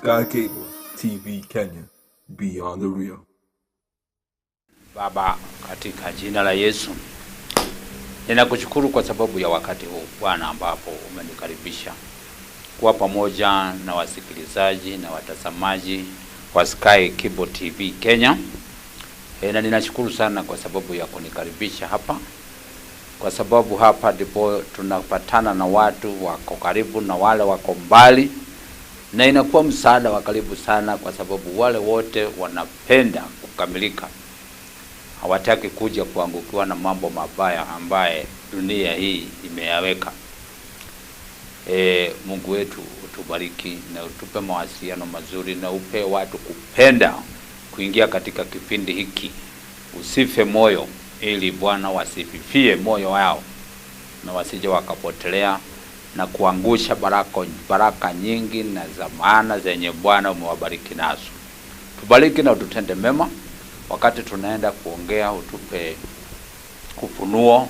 Sky Cable TV Kenya, beyond the real. Baba, katika jina la Yesu ninakushukuru kwa sababu ya wakati huu Bwana, ambapo umenikaribisha kuwa pamoja na wasikilizaji na watazamaji wa Sky Cable TV Kenya. Na ninashukuru sana kwa sababu ya kunikaribisha hapa, kwa sababu hapa ndipo tunapatana na watu wako karibu na wale wako mbali, na inakuwa msaada wa karibu sana, kwa sababu wale wote wanapenda kukamilika, hawataki kuja kuangukiwa na mambo mabaya ambaye dunia hii imeyaweka. Mungu wetu utubariki na utupe mawasiliano mazuri na upe watu kupenda kuingia katika kipindi hiki. Usife moyo, ili Bwana wasififie moyo wao na wasije wakapotelea na kuangusha baraka nyingi na za maana zenye Bwana umewabariki nazo. Tubariki na ututende mema wakati tunaenda kuongea, utupe ufunuo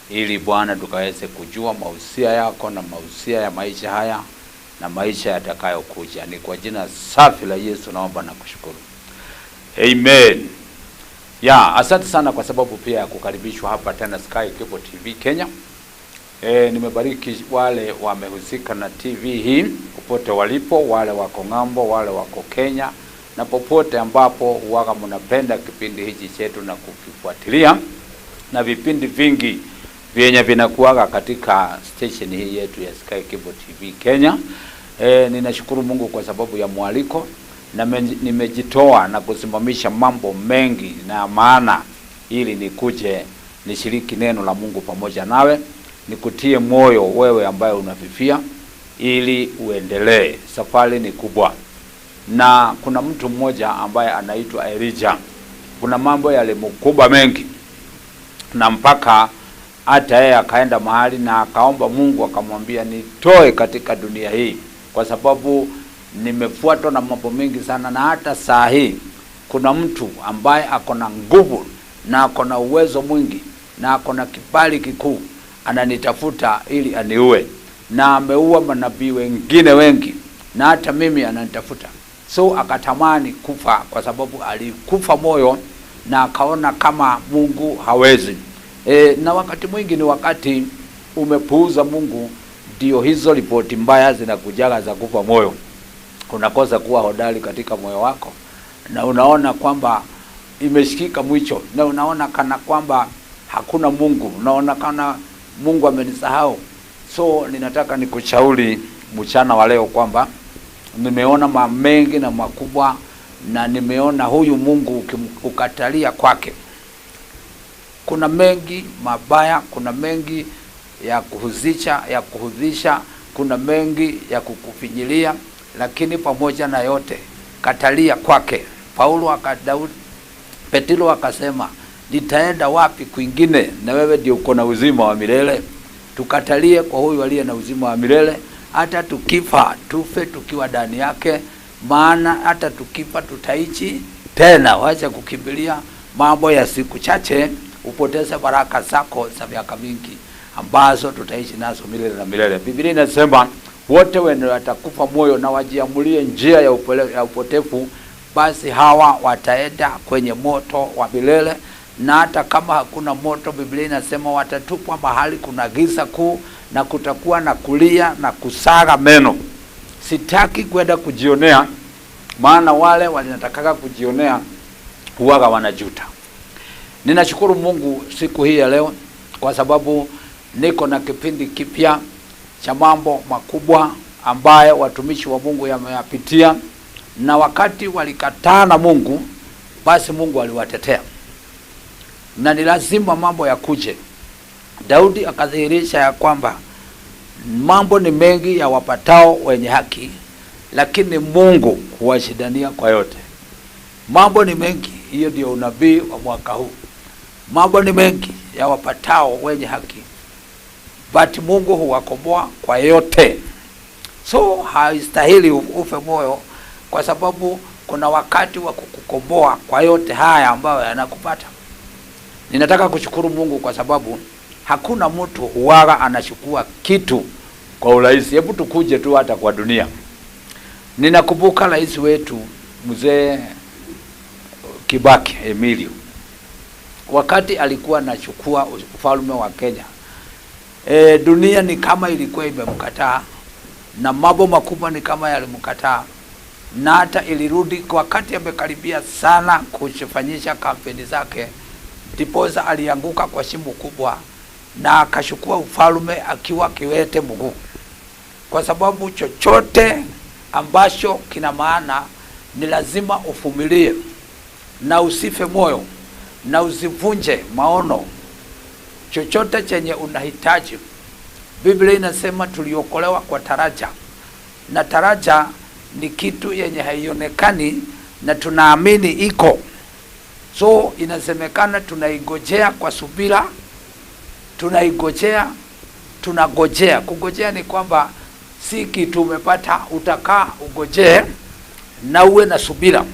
ili Bwana tukaweze kujua mausia yako na mausia ya maisha haya na maisha yatakayokuja. Ni kwa jina safi la Yesu naomba na kushukuru, amen. Ya, asante sana kwa sababu pia ya kukaribishwa hapa tena Sky Cable TV Kenya. Nimebariki wale wamehusika na TV hii popote walipo, wale wako ng'ambo, wale wako Kenya na popote ambapo huwaga mnapenda kipindi hichi chetu na kukifuatilia na vipindi vingi vyenye vinakuwaga katika station hii yetu ya Sky Cable TV Kenya. Ninashukuru Mungu kwa sababu ya mwaliko na nimejitoa na kusimamisha mambo mengi na maana ili nikuje nishiriki neno la Mungu pamoja nawe, nikutie moyo wewe ambaye unafifia ili uendelee. Safari ni kubwa. Na kuna mtu mmoja ambaye anaitwa Elijah. Kuna mambo yalimkuba mengi na mpaka hata yeye akaenda mahali na akaomba Mungu akamwambia, nitoe katika dunia hii kwa sababu nimefuatwa na mambo mengi sana, na hata saa hii kuna mtu ambaye ako na nguvu na ako na uwezo mwingi na ako na kibali kikuu, ananitafuta ili aniue, na ameua manabii wengine wengi, na hata mimi ananitafuta. So akatamani kufa kwa sababu alikufa moyo na akaona kama Mungu hawezi. Na wakati mwingi ni wakati umepuuza Mungu, ndio hizo ripoti mbaya zinakujaga za kufa moyo. Unakosa kuwa hodari katika moyo wako, na unaona kwamba imeshikika mwisho, na unaona kana kwamba hakuna Mungu, unaona kana Mungu amenisahau. So ninataka nikushauri mchana wa leo kwamba nimeona mengi na makubwa, na nimeona huyu Mungu ukatalia kwake kuna mengi mabaya, kuna mengi ya kuhuzisha, ya kuhudhisha, kuna mengi ya kukufinyilia, lakini pamoja na yote katalia kwake. Paulo akadaudi, Petro akasema nitaenda wapi kwingine na wewe ndio uko na uzima wa milele? Tukatalie kwa huyu aliye na uzima wa milele, hata tukifa tufe tukiwa ndani yake, maana hata tukifa tutaishi tena. Wacha kukimbilia mambo ya siku chache, upoteze baraka zako za miaka mingi ambazo tutaishi nazo milele na milele. Biblia inasema wote wenye watakufa moyo na wajiamulie njia ya upotevu, basi hawa wataenda kwenye moto wa milele. Na hata kama hakuna moto, Biblia inasema watatupwa mahali kuna giza kuu, na kutakuwa na kulia na kusaga meno. Sitaki kwenda kujionea, maana wale walinatakaga kujionea huwaga wanajuta. Ninashukuru Mungu siku hii ya leo kwa sababu niko na kipindi kipya cha mambo makubwa ambayo watumishi wa Mungu yameyapitia, na wakati walikataa na Mungu, basi Mungu aliwatetea, na ni lazima mambo yakuje. Daudi akadhihirisha ya kwamba mambo ni mengi ya wapatao wenye haki, lakini Mungu huwashindania kwa yote. Mambo ni mengi, hiyo ndio unabii wa mwaka huu. Mambo ni mengi ya wapatao wenye haki, but Mungu huwakomboa kwa yote. So haistahili ufe moyo, kwa sababu kuna wakati wa kukukomboa kwa yote haya ambayo yanakupata. Ninataka kushukuru Mungu kwa sababu hakuna mtu huwaga anachukua kitu kwa urahisi. Hebu tukuje tu hata kwa dunia. Ninakumbuka rais wetu Mzee Kibaki Emilio, wakati alikuwa anachukua ufalme wa Kenya, dunia ni kama ilikuwa imemkataa na mambo makubwa ni kama yalimkataa, na hata ilirudi wakati amekaribia sana kufanyisha kampeni zake, ndiposa alianguka kwa shimo kubwa na akachukua ufalme akiwa kiwete mguu, kwa sababu chochote ambacho kina maana ni lazima uvumilie na usife moyo na usivunje maono. Chochote chenye unahitaji, Biblia inasema tuliokolewa kwa taraja, na taraja ni kitu yenye haionekani na tunaamini iko. So inasemekana tunaigojea kwa subira, tunaigojea, tunagojea. Kugojea ni kwamba si kitu umepata, utakaa ugojee na uwe na subira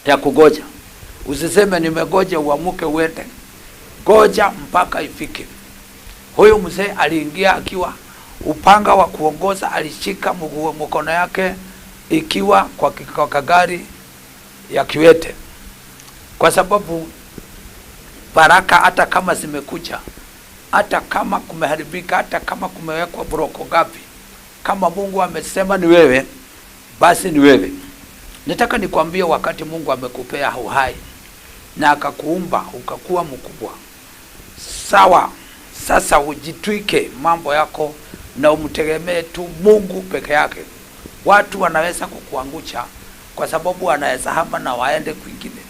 ya kugoja. Usiseme nimegoja uamuke uende, goja mpaka ifike. Huyu mzee aliingia akiwa upanga wa kuongoza, alishika mkono yake ikiwa kwa kagari ya kiwete, kwa sababu baraka hata kama zimekuja, hata kama kumeharibika, hata kama kumewekwa broko ngapi, kama Mungu amesema ni wewe, basi ni wewe. Nataka nikwambie, wakati Mungu amekupea uhai na akakuumba ukakuwa mkubwa, sawa. Sasa ujitwike mambo yako na umtegemee tu Mungu peke yake. Watu wanaweza kukuangusha kwa sababu wanaweza hama na waende kwingine,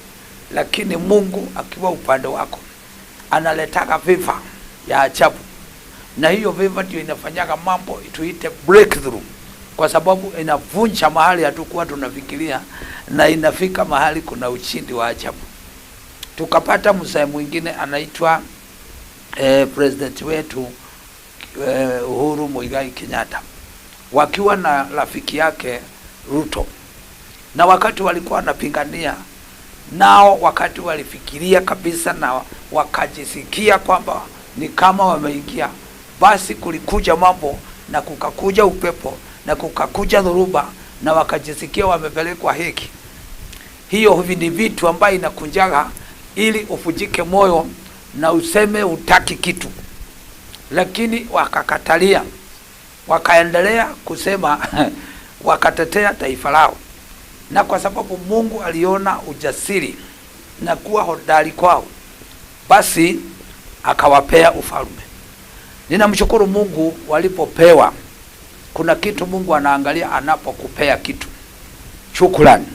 lakini Mungu akiwa upande wako analetaka viva ya ajabu, na hiyo viva ndio inafanyaga mambo tuite breakthrough, kwa sababu inavunja mahali hatukuwa tunafikiria na inafika mahali kuna ushindi wa ajabu. Tukapata mzee mwingine anaitwa president wetu Uhuru Muigai Kenyatta wakiwa na rafiki yake Ruto, na wakati walikuwa wanapingania nao, wakati walifikiria kabisa na wakajisikia kwamba ni kama wameingia, basi kulikuja mambo na kukakuja upepo na kukakuja dhoruba na wakajisikia wamepelekwa hiki. Hiyo hivi ni vitu ambayo inakunjaga ili ufujike moyo na useme utaki kitu, lakini wakakatalia, wakaendelea kusema wakatetea taifa lao, na kwa sababu Mungu aliona ujasiri na kuwa hodari kwao, basi akawapea ufalme. Ninamshukuru Mungu walipopewa. Kuna kitu Mungu anaangalia anapokupea kitu. Shukrani.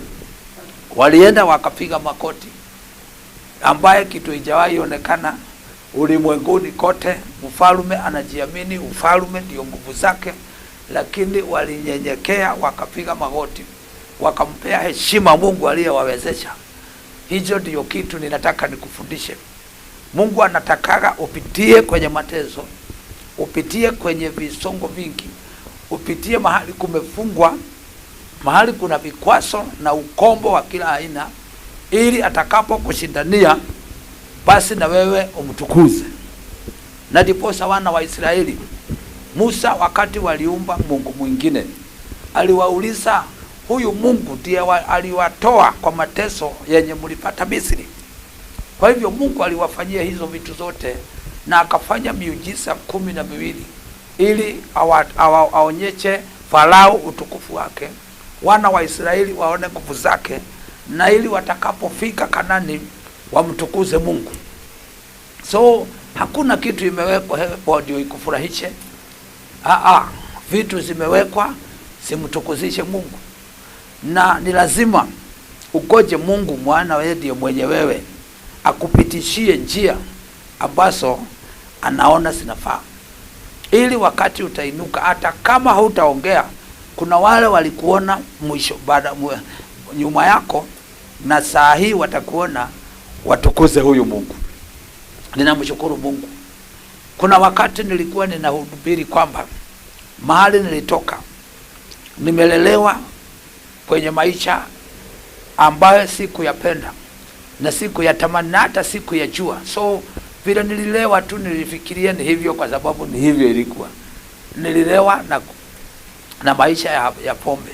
Walienda wakapiga makoti, ambaye kitu ijawahi onekana ulimwenguni kote. Mfalme anajiamini, ufalme ndio nguvu zake, lakini walinyenyekea wakapiga magoti, wakampea heshima Mungu aliyewawezesha. Hicho ndio kitu ninataka nikufundishe. Mungu anatakaga upitie kwenye mateso, upitie kwenye visongo vingi, upitie mahali kumefungwa, mahali kuna vikwaso na ukombo wa kila aina, ili atakapo kushindania basi na wewe umtukuze. Na ndiposa wana wa Israeli, Musa wakati waliumba mungu mwingine, aliwauliza huyu Mungu ndiye aliwatoa kwa mateso yenye mlipata Misri. Kwa hivyo Mungu aliwafanyia hizo vitu zote na akafanya miujiza 12 ili aonyeshe Farao utukufu wake, wana wa Israeli waone nguvu zake, na ili watakapofika Kanani wamtukuze Mungu. So hakuna kitu imewekwa hapo ndio ikufurahishe. Vitu zimewekwa simtukuzishe Mungu, na ni lazima ugoje Mungu, mwana wewe ndiye mwenye wewe akupitishie njia ambazo anaona zinafaa, ili wakati utainuka, hata kama hautaongea, kuna wale walikuona mwisho baada nyuma yako, na saa hii watakuona, watukuze huyu Mungu. Ninamshukuru Mungu. Kuna wakati nilikuwa ninahubiri kwamba mahali nilitoka, nimelelewa kwenye maisha ambayo sikuyapenda na sikuyatamani na hata sikuyajua. So vile nililewa tu nilifikiria ni hivyo, kwa sababu ni hivyo ilikuwa. Nililewa na maisha ya pombe.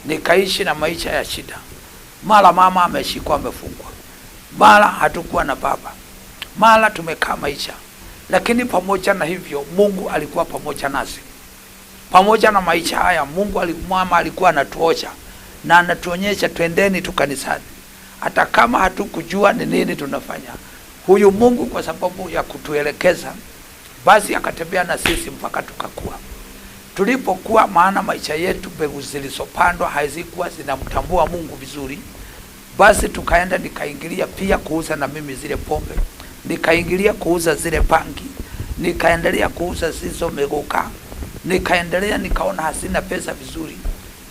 Nikaishi na maisha ya shida. Mara mama ameshikwa amefungwa, mara hatukuwa na baba, mara tumekaa maisha. Lakini pamoja na hivyo, Mungu alikuwa pamoja nasi. Pamoja na maisha haya, Mungu mama alikuwa anatuosha na anatuonyesha twendeni tu kanisani, hata kama hatukujua ni nini tunafanya. Huyu Mungu kwa sababu ya kutuelekeza, basi akatembea na sisi mpaka tukakua. Tulipokuwa, maana maisha yetu, mbegu zilizopandwa hazikuwa zinamtambua Mungu vizuri, basi tukaenda, nikaingilia pia kuuza na mimi zile pombe, nikaingilia kuuza zile bangi, nikaendelea kuuza zizo meguka, nikaendelea, nikaona hasina pesa vizuri,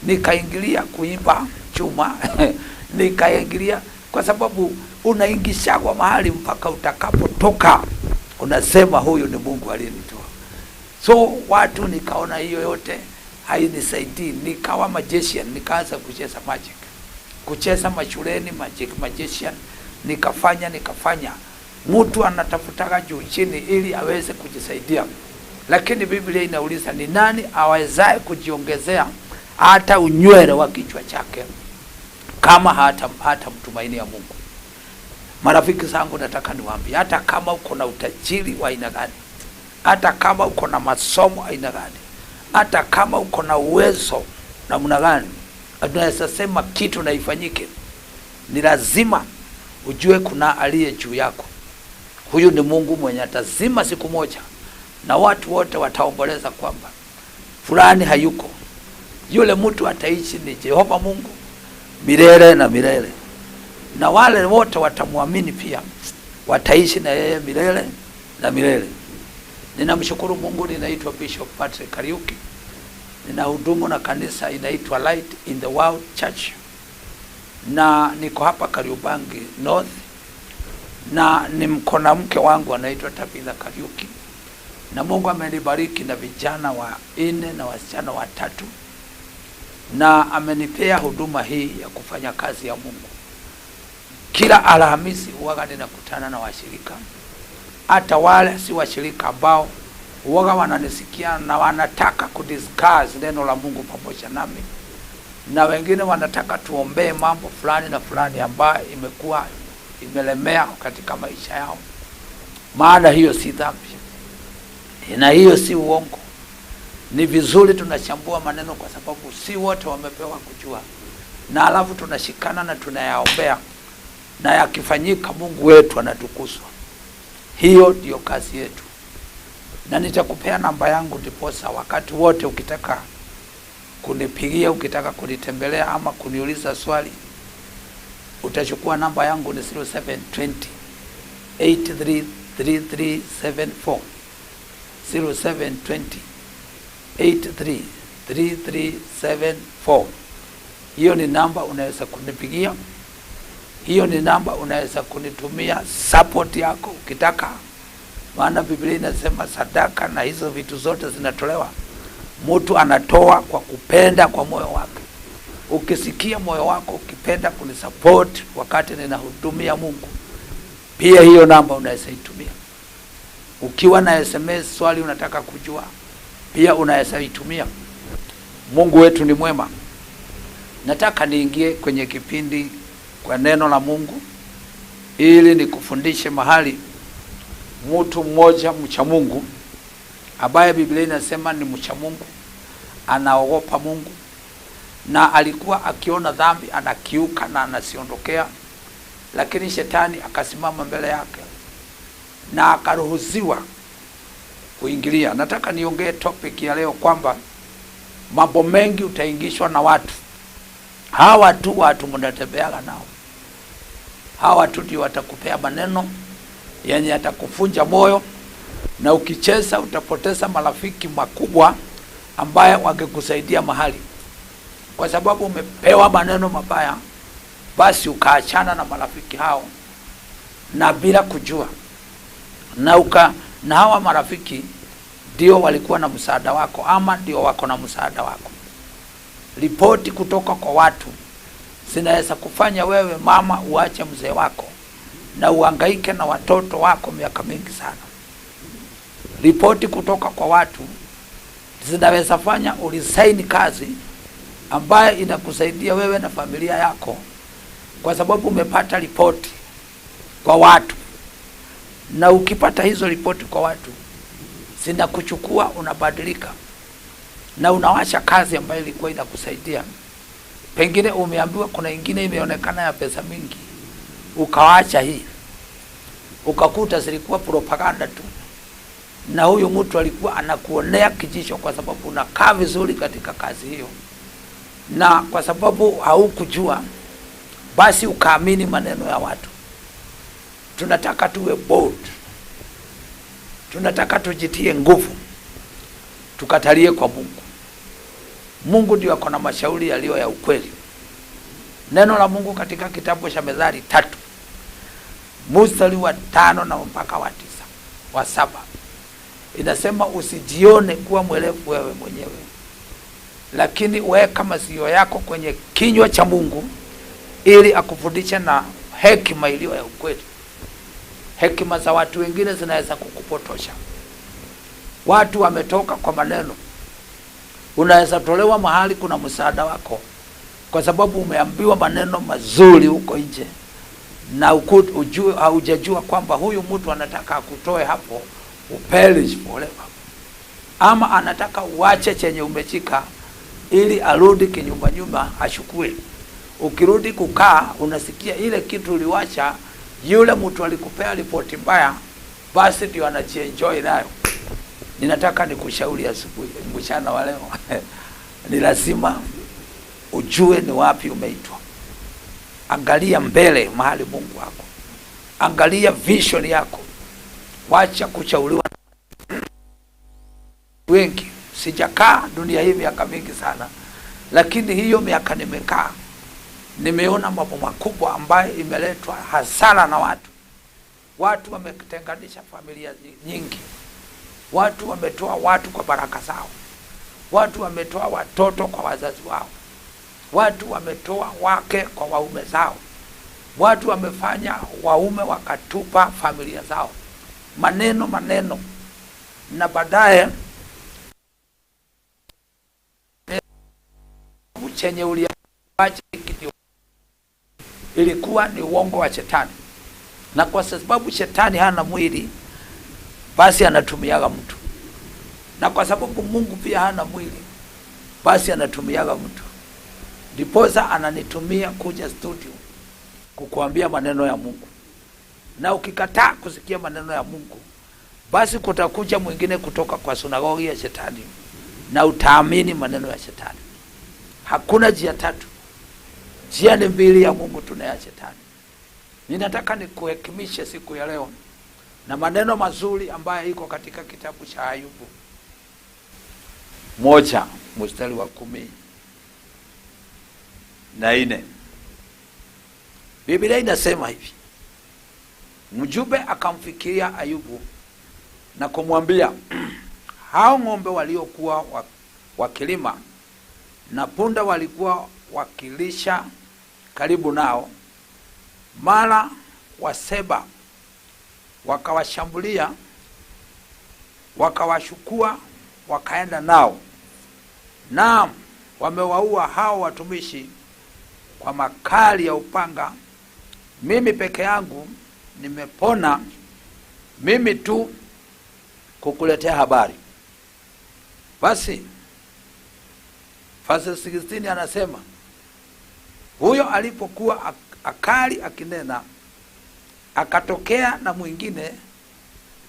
nikaingilia kuiba chuma nikaingilia, kwa sababu unaingishagwa mahali mpaka utakapotoka unasema huyu ni Mungu aliyenitoa. So watu nikaona hiyo yote hainisaidii, nikawa magician, nikaanza kucheza magic, kucheza mashuleni magic, magician nikafanya. Mtu anatafutaga juu chini ili aweze kujisaidia, lakini Biblia inauliza ni nani awezaye kujiongezea hata unywele wa kichwa chake kama hata mtumainia Mungu. Marafiki zangu, nataka niwaambie, hata kama uko na utajiri wa aina gani, hata kama uko na masomo aina gani, hata kama uko na uwezo namna gani, tunaweza sema kitu na ifanyike, ni lazima ujue kuna aliye juu yako. Huyu ni Mungu mwenye atazima siku moja, na watu wote wataomboleza kwamba fulani hayuko. Yule mtu ataishi ni Jehova Mungu milele na milele, na wale wote watamwamini pia wataishi na yeye milele na milele. Ninamshukuru Mungu. Ninaitwa Bishop Patrick Kariuki, ninahudumu na kanisa inaitwa Light in the World Church, na niko hapa Kariobangi North, na ni mkona mke wangu anaitwa Tabitha Kariuki, na Mungu amenibariki na vijana wa nne na wasichana watatu, na amenipea huduma hii ya kufanya kazi ya Mungu. Kila Alhamisi huwaga ninakutana na washirika, hata wale si washirika ambao huwaga wananisikia na wanataka kudiscuss neno la Mungu pamoja nami, na wengine wanataka tuombee mambo fulani na fulani ambayo imekuwa imelemea katika maisha yao. Maana hiyo si dhambi na hiyo si uongo. Ni vizuri tunachambua maneno, kwa sababu si wote wamepewa kujua, na alafu tunashikana na tunayaombea, na yakifanyika Mungu wetu anatukuzwa. Hiyo ndiyo kazi yetu, na nitakupea namba yangu ndiposa wakati wote ukitaka kunipigia, ukitaka kunitembelea ama kuniuliza swali, utachukua namba yangu ni 0720 833374, 0720 833374. Hiyo ni namba unaweza kunipigia, hiyo ni namba unaweza kunitumia support yako ukitaka, maana Biblia inasema sadaka na hizo vitu zote zinatolewa, mtu anatoa kwa kupenda kwa moyo wake. Ukisikia moyo wako ukipenda kunisupport wakati ninahudumia Mungu, pia hiyo namba unaweza itumia. Ukiwa na SMS swali unataka kujua, pia unaweza itumia. Mungu wetu ni mwema. Nataka niingie kwenye kipindi kwa neno la Mungu ili nikufundishe mahali mtu mmoja mcha Mungu ambaye Biblia inasema ni mcha Mungu, anaogopa Mungu, na alikuwa akiona dhambi anakiuka na anasiondokea, lakini shetani akasimama mbele yake na akaruhusiwa kuingilia. Nataka niongee topic ya leo kwamba mambo mengi utaingishwa na watu hawa tu, watu mnatembeaga nao, hawa tu ndio watakupea maneno yenye yatakufunja moyo, na ukicheza utapoteza marafiki makubwa ambaye wangekusaidia mahali. Kwa sababu umepewa maneno mabaya, basi ukaachana na marafiki hao na bila kujua, na hawa marafiki ndio walikuwa na msaada wako ama ndio wako na msaada wako. Ripoti kutoka kwa watu zinaweza kufanya wewe mama uache mzee wako na uhangaike na watoto wako miaka mingi sana. Ripoti kutoka kwa watu zinaweza fanya ulisaini kazi ambaye inakusaidia wewe na familia yako, kwa sababu umepata ripoti kwa watu, na ukipata hizo ripoti kwa watu zinakuchukua, unabadilika na unawacha kazi ambayo ilikuwa inakusaidia. Pengine umeambiwa kuna ingine imeonekana ya pesa mingi, ukawacha hii, ukakuta zilikuwa propaganda tu, na huyu mtu alikuwa anakuonea kijicho kwa sababu unakaa vizuri katika kazi hiyo, na kwa sababu haukujua, basi ukaamini maneno ya watu. Tunataka tuwe bold, tunataka tujitie nguvu, tukatalie kwa Mungu. Mungu ndio ako na mashauri yaliyo ya ukweli. Neno la Mungu katika kitabu cha Methali 3 mstari wa 5 na mpaka wa 9 wa 7 inasema, usijione kuwa mwerevu wewe mwenyewe, lakini weka masikio yako kwenye kinywa cha Mungu ili akufundishe na hekima iliyo ya ukweli. Hekima za watu wengine zinaweza kukupotosha. Watu wametoka kwa maneno. Unaweza tolewa mahali kuna msaada wako kwa sababu umeambiwa maneno mazuri huko nje, na haujajua kwamba huyu mtu anataka akutoe hapo uperish forever, ama anataka uache chenye umechika ili arudi kinyuma nyuma ashukue. Ukirudi kukaa unasikia ile kitu uliwacha, yule mtu alikupea ripoti mbaya, basi ndio anajienjoy nayo. Ninataka nikushauri asubuhi, mchana wa leo ni lazima ujue ni wapi umeitwa. Angalia mbele mahali Mungu wako, angalia vision yako. Wacha kushauriwa wengi. Sijakaa dunia hii miaka mingi sana, lakini hiyo miaka nimekaa nimeona mambo makubwa ambayo imeletwa hasara na watu. Watu wametenganisha familia nyingi, watu wametoa watu kwa baraka zao, watu wametoa watoto kwa wazazi wao, watu wametoa wake kwa waume zao, watu wamefanya waume wakatupa familia zao. Maneno maneno, na baadaye chenye uliacha ilikuwa ni uongo wa shetani. Na kwa sababu shetani hana mwili, basi anatumiaga mtu. Na kwa sababu Mungu pia hana mwili, basi anatumiaga mtu. Ndiposa ananitumia kuja studio kukuambia maneno ya Mungu. Na ukikataa kusikia maneno ya Mungu, basi kutakuja mwingine kutoka kwa sunagogi ya shetani, na utaamini maneno ya shetani. Hakuna njia tatu, njia ni mbili, ya Mungu tuna ya shetani. Ninataka nikuhekimishe siku ya leo na maneno mazuri ambayo iko katika kitabu cha Ayubu 1 mstari wa 14. Biblia inasema hivi: mjumbe akamfikiria Ayubu na kumwambia, hao ng'ombe waliokuwa wakilima na punda walikuwa wakilisha karibu nao, mara Waseba wakawashambulia, wakawashukua, wakaenda nao. Naam, wamewaua hao watumishi kwa makali ya upanga. Mimi peke yangu nimepona, mimi tu kukuletea habari. Basi verse 16 anasema, huyo alipokuwa akali akinena, akatokea na mwingine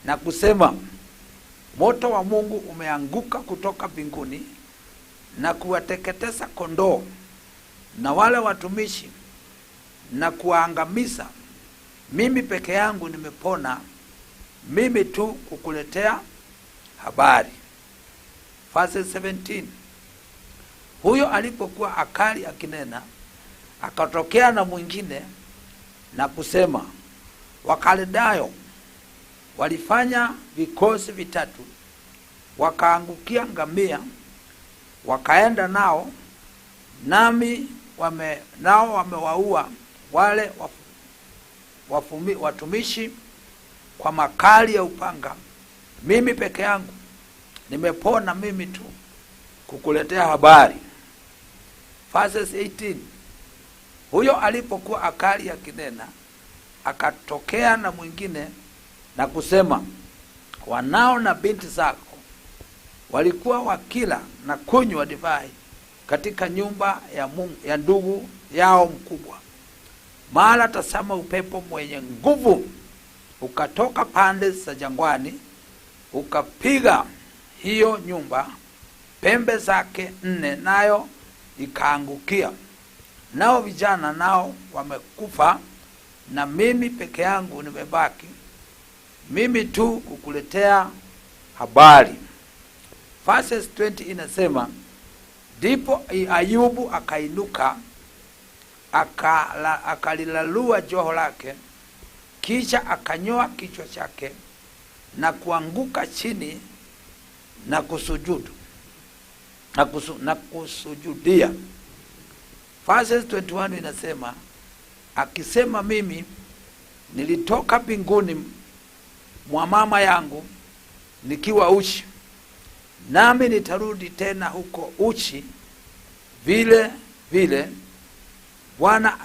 na kusema, moto wa Mungu umeanguka kutoka mbinguni na kuwateketeza kondoo na wale watumishi na kuwaangamiza. Mimi peke yangu nimepona, mimi tu kukuletea habari. Verse 17, huyo alipokuwa akali akinena, akatokea na mwingine na kusema, Wakaldayo walifanya vikosi vitatu, wakaangukia ngamia, wakaenda nao, nami nao wamewaua wale watumishi kwa makali ya upanga. Mimi peke yangu nimepona, mimi tu kukuletea habari. Verses 18, huyo alipokuwa akali akinena, akatokea na mwingine na kusema, wanao na binti zako walikuwa wakila na kunywa divai katika nyumba ya Mungu, ya ndugu yao mkubwa. Mara tazama, upepo mwenye nguvu ukatoka pande za jangwani ukapiga hiyo nyumba pembe zake nne, nayo ikaangukia. Nao vijana nao wamekufa, na mimi peke yangu nimebaki, mimi tu kukuletea habari. Verses 20 inasema, ndipo Ayubu akainuka akalilalua joho lake, kisha akanyoa kichwa chake na kuanguka chini na kusujudu na kusujudia. Verses 21 inasema, akisema, mimi nilitoka mbinguni mwa mama yangu nikiwa uchi, nami nitarudi tena huko uchi vile vile. Bwana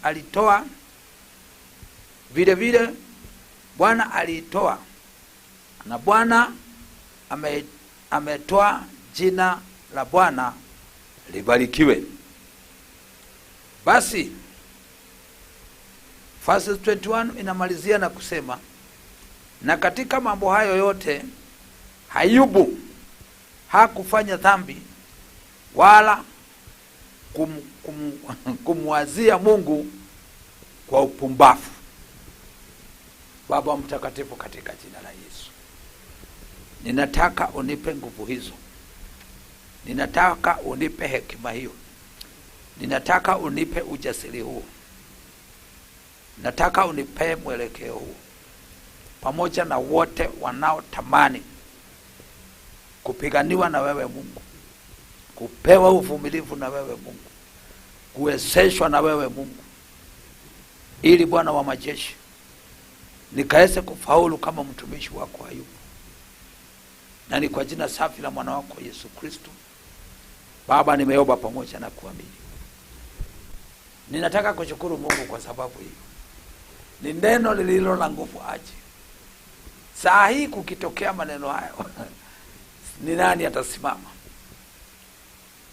alitoa, vile vile Bwana alitoa, na Bwana ametoa, jina la Bwana libarikiwe. Basi verse 21 inamalizia na kusema, na katika mambo hayo yote Ayubu hakufanya dhambi wala kumwazia Mungu kwa upumbavu. Baba Mtakatifu, katika jina la Yesu, ninataka unipe nguvu hizo, ninataka unipe hekima hiyo, ninataka unipe ujasiri huo, nataka unipe mwelekeo huo, pamoja na wote wanaotamani kupiganiwa na wewe Mungu, kupewa uvumilivu na wewe Mungu, kuwezeshwa na wewe Mungu, ili Bwana wa majeshi nikaweze kufaulu kama mtumishi wako Ayubu. Na ni kwa jina safi la mwana wako Yesu Kristo, Baba, nimeomba pamoja na kuamini. Ninataka kushukuru Mungu kwa sababu hiyo ni neno lililo na nguvu aje. Saa hii kukitokea maneno hayo ni nani atasimama?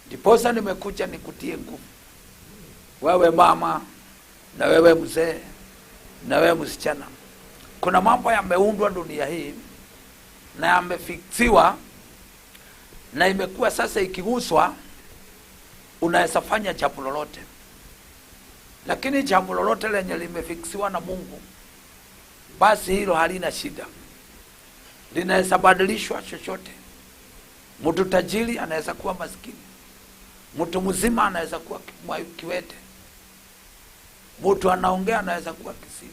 Ndiposa nimekuja nikutie nguvu, wewe mama, na wewe mzee, na wewe msichana. Kuna mambo yameundwa dunia hii na yamefiksiwa, na imekuwa sasa ikiguswa unaweza fanya jambo lolote, lakini jambo lolote lenye limefiksiwa na Mungu, basi hilo halina shida, linaweza badilishwa chochote. Mtu tajiri anaweza kuwa maskini, mtu mzima anaweza kuwa kiwete, mtu anaongea anaweza kuwa kisiwi,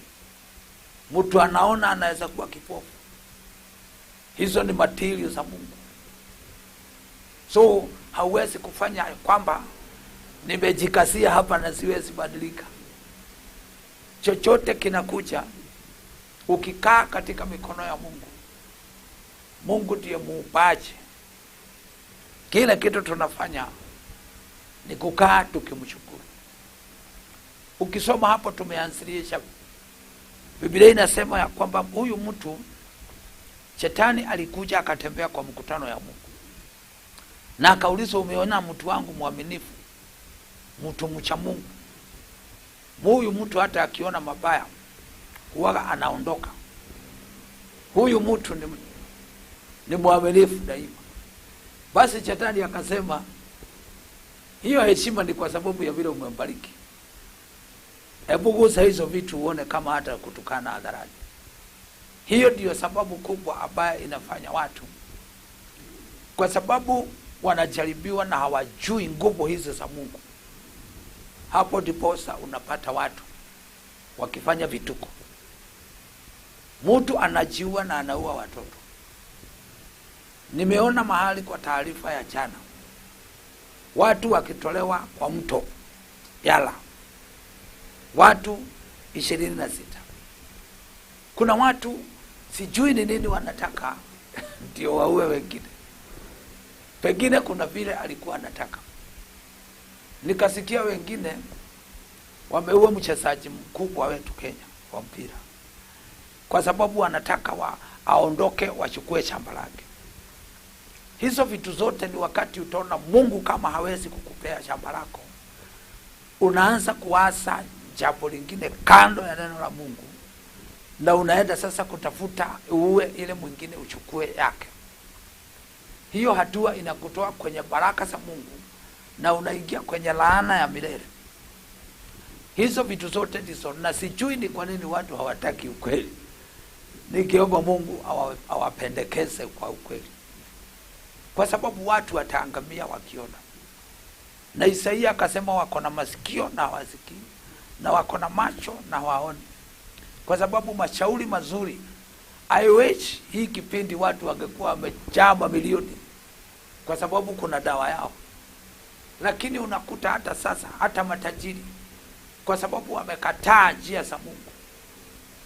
mtu anaona anaweza kuwa kipofu. Hizo ni material za Mungu. So hauwezi kufanya kwamba nimejikasia hapa na siwezi badilika. Chochote kinakuja ukikaa katika mikono ya Mungu. Mungu ndiye muumbaji. Kila kitu tunafanya ni kukaa tukimshukuru. Ukisoma hapo tumeanzilisha, Biblia inasema ya kwamba huyu mtu Shetani alikuja akatembea kwa mkutano ya Mungu, na akaulizwa, umeona mtu wangu mwaminifu, mtu mcha Mungu? Huyu mtu hata akiona mabaya huwa anaondoka. Huyu mtu ni mwaminifu daima. Basi Shetani akasema, hiyo heshima ni kwa sababu ya vile umembariki. Hebu gusa hizo vitu uone kama hata kutukana hadharani. Hiyo ndiyo sababu kubwa ambayo inafanya watu, kwa sababu wanajaribiwa na hawajui nguvu hizi za Mungu. Hapo ndiposa unapata watu wakifanya vituko. Mtu anajiua na anaua watoto. Nimeona mahali kwa taarifa ya jana, watu wakitolewa kwa mto Yala, watu 26. Kuna watu sijui ni nini wanataka ndio waue wengine. Pengine kuna vile alikuwa anataka. Nikasikia wengine wameua mchezaji mkubwa wetu Kenya wa mpira kwa sababu wanataka aondoke wachukue shamba lake. Hizo vitu zote ni wakati utaona Mungu kama hawezi kukupea shamba lako, unaanza kuasa jambo lingine kando ya neno la Mungu, na unaenda sasa kutafuta uue ile mwingine uchukue yake. Hiyo hatua inakutoa kwenye baraka za Mungu na unaingia kwenye laana ya milele. Hizo vitu zote ndizo, na sijui ni kwa nini watu hawataki ukweli. Nikiomba Mungu awapendekeze kwa ukweli, kwa sababu watu wataangamia wakiona. Na Isaia akasema wako na masikio na hawasikii, na wako na macho na hawaoni, kwa sababu mashauri mazuri. I wish hii kipindi watu wangekuwa wamejaa mamilioni, kwa sababu kuna dawa yao. Lakini unakuta hata sasa hata matajiri, kwa sababu wamekataa njia za Mungu,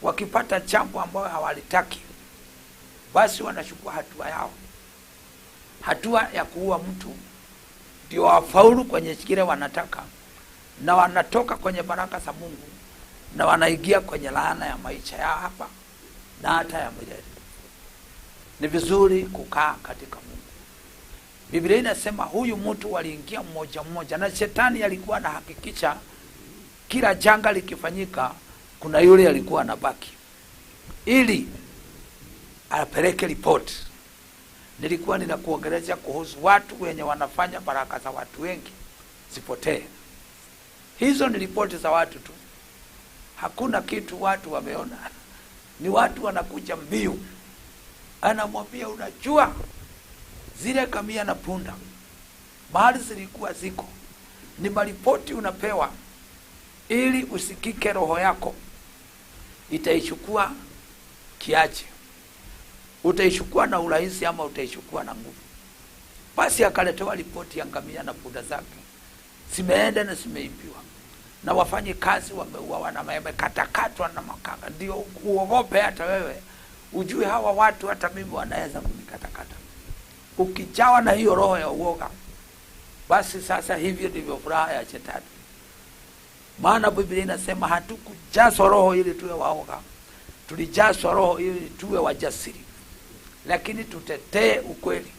wakipata jambo ambayo hawalitaki, basi wanachukua hatua yao, hatua ya kuua mtu ndio wafaulu kwenye kile wanataka, na wanatoka kwenye baraka za Mungu na wanaingia kwenye laana ya maisha ya hapa na hata ya milele. Ni vizuri kukaa katika Mungu. Biblia inasema huyu mtu waliingia mmoja mmoja, na shetani alikuwa anahakikisha kila janga likifanyika kuna yule alikuwa anabaki ili apeleke ripoti. Nilikuwa ninakuongelesha kuhusu watu wenye wanafanya baraka za watu wengi zipotee. Hizo ni ripoti za watu tu, hakuna kitu watu wameona. Ni watu wanakuja mbio, anamwambia unajua, zile kamia na punda mahali zilikuwa ziko. Ni maripoti unapewa ili usikike, roho yako itaichukua kiache, utaichukua na urahisi ama utaichukua na nguvu. Basi akaletewa ripoti ya ngamia na punda zake zimeenda na zimeibiwa, na wafanye kazi wameuawa na wamekatakatwa na makanga. Ndio uogope hata wewe, ujue hawa watu hata mimi wanaweza kunikatakata. Ukijawa na hiyo roho ya uoga, basi sasa hivyo ndivyo furaha ya shetani. Maana Biblia inasema hatukujazwa roho ili tuwe waoga, tulijazwa roho ili tuwe wajasiri, lakini tutetee ukweli,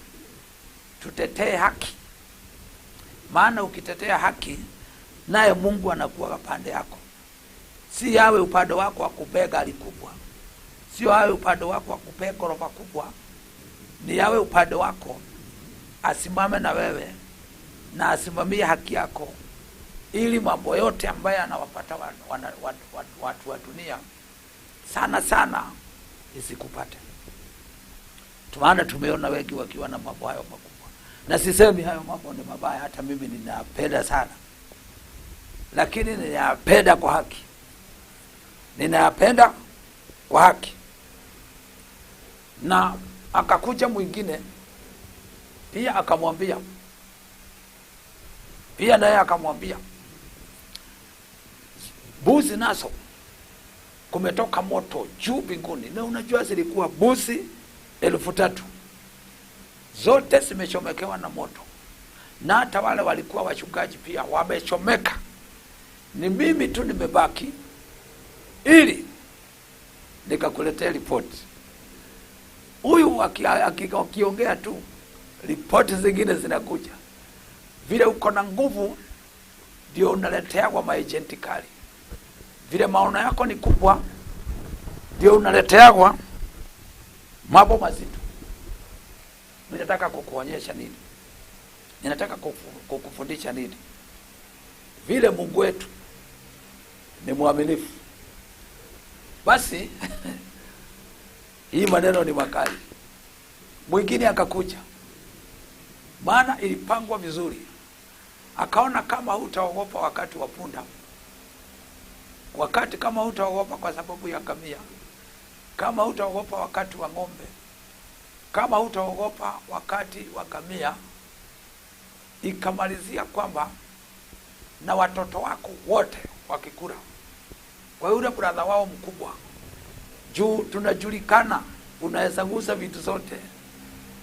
tutetee haki. Maana ukitetea haki, naye Mungu anakuwa pande yako. Si yawe upande wako akupee gari kubwa, sio awe upande wako akupee ghorofa kubwa, ni yawe upande wako asimame na wewe na asimamie haki yako, ili mambo yote ambayo yanawapata watu wa dunia sana sana isikupate. Maana tumeona wengi wakiwa na mambo hayo makubwa, na sisemi hayo mambo ni mabaya, hata mimi ninapenda sana, lakini ninayapenda kwa haki, ninayapenda kwa haki. Na akakuja mwingine pia akamwambia, pia naye akamwambia, mbuzi nazo kumetoka moto juu mbinguni. Na unajua zilikuwa mbuzi 3,000 zote zimechomekewa na moto, na hata wale walikuwa wachungaji pia wamechomeka. Ni mimi tu nimebaki ili nikakuletea ripoti. Huyu akiongea tu ripoti zingine zinakuja. Vile uko na nguvu ndio unaletea kwa maejenti kali, vile maono yako ni kubwa ndio unaletea kwa mambo mazito. Ninataka kukuonyesha nini? Ninataka kukufundisha nini? Vile Mungu wetu ni mwaminifu. Basi hii maneno ni makali. Mwingine akakuja, maana ilipangwa vizuri, akaona kama hutaogopa wakati wa punda, wakati kama hutaogopa kwa sababu ya ngamia, kama hutaogopa wakati wa ng'ombe, kama hutaogopa wakati wa ngamia, ikamalizia kwamba na watoto wako wote wakikula. Kwa yule brother wao mkubwa, juu tunajulikana, unaweza gusa vitu zote,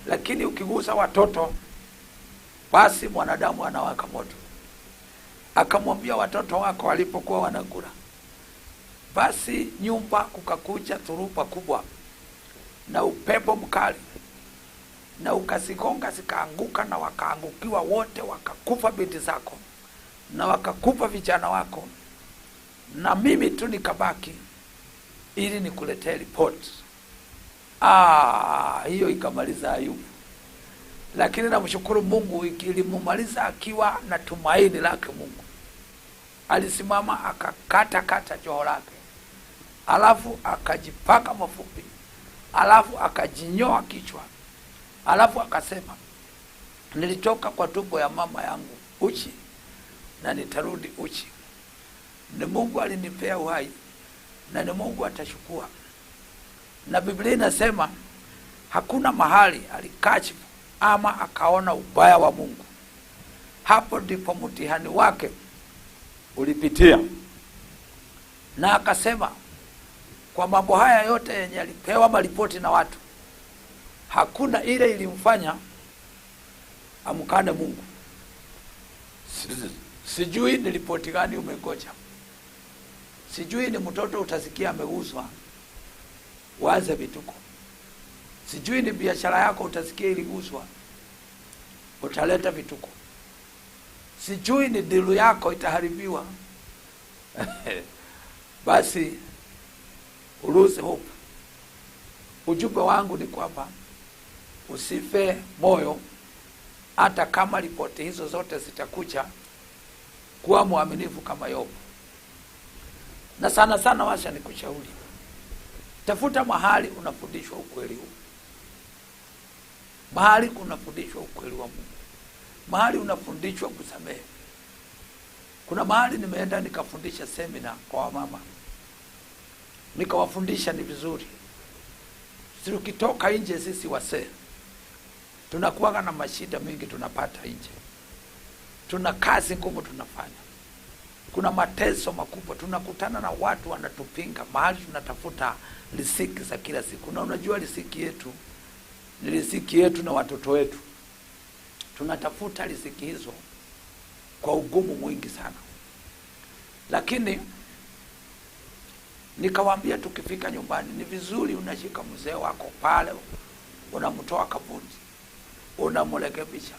lakini ukigusa watoto basi mwanadamu anawaka moto. Akamwambia watoto wako walipokuwa wanakula, basi nyumba kukakuja dhuruba kubwa na upepo mkali, na ukasigonga zikaanguka, na wakaangukiwa wote, wakakufa binti zako na wakakufa vijana wako, na mimi tu nikabaki ili nikuletee ripoti. Ah, hiyo ikamaliza Ayubu. Lakini namshukuru Mungu, ilimumaliza akiwa na tumaini lake Mungu. Alisimama akakata kata joho lake, alafu akajipaka mafupi, alafu akajinyoa kichwa, alafu akasema, nilitoka kwa tumbo ya mama yangu uchi na nitarudi uchi. Ni Mungu alinipea uhai na ni Mungu atachukua. Na Biblia inasema hakuna mahali alikashifu ama akaona ubaya wa Mungu. Hapo ndipo mtihani wake ulipitia, na akasema kwa mambo haya yote yenye alipewa maripoti na watu, hakuna ile ilimfanya amkane Mungu. Sijui ni ripoti gani umengoja, sijui ni mtoto utasikia ameuzwa waze vituko, sijui ni biashara yako utasikia iliguswa utaleta vituko, sijui ni dilu yako itaharibiwa. Basi lose hope. Ujumbe wangu ni kwamba usife moyo, hata kama ripoti hizo zote zitakuja. Kuwa mwaminifu kama Yobu. Na sana sana, wacha nikushauri, tafuta mahali unafundishwa ukweli huu, mahali unafundishwa ukweli wa Mungu, mahali unafundishwa kusamehe. Kuna mahali nimeenda nikafundisha semina kwa wamama, nikawafundisha ni vizuri. Tukitoka nje sisi wasee tunakuwaga na mashida mingi tunapata nje, tuna kazi ngumu tunafanya, kuna mateso makubwa, tunakutana na watu wanatupinga mahali tunatafuta riziki za kila siku. Na unajua riziki yetu ni riziki yetu na watoto wetu, tunatafuta riziki hizo kwa ugumu mwingi sana. Lakini nikawaambia tukifika nyumbani ni vizuri unashika mzee wako pale, unamtoa kaburi, unamrekebisha.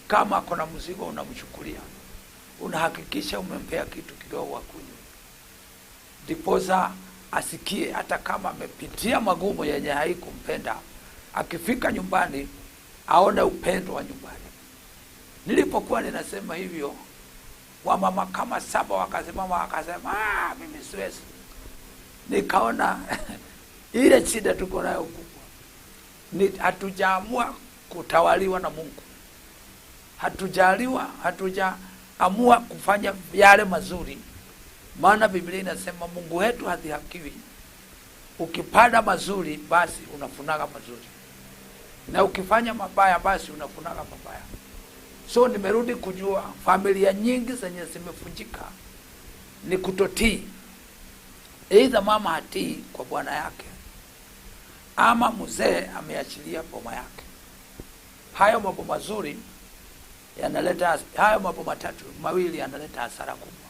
Kama kuna mzigo unamchukulia, unahakikisha umempea kitu kidogo akunywe, ndiposa asikie, hata kama amepitia magumu yenye haikumpenda, akifika nyumbani aone upendo wa nyumbani. Nilipokuwa ninasema hivyo, wamama kama saba wakasimama wakasema, ah, mimi siwezi. Nikaona ile shida tuko nayo kubwa ni hatujaamua kutawaliwa na Mungu, hatujaamua kufanya yale mazuri. Maana Biblia inasema Mungu wetu hadhihakiwi. Ukipanda mazuri basi unafunaga mazuri, na ukifanya mabaya basi unafunaga mabaya. So nimerudi kujua familia nyingi zenye zimefunjika ni kutotii. Either mama hatii kwa bwana yake, ama mzee ameachilia boma yake. Hayo mambo mazuri yanaleta, hayo mambo matatu mawili yanaleta hasara kubwa,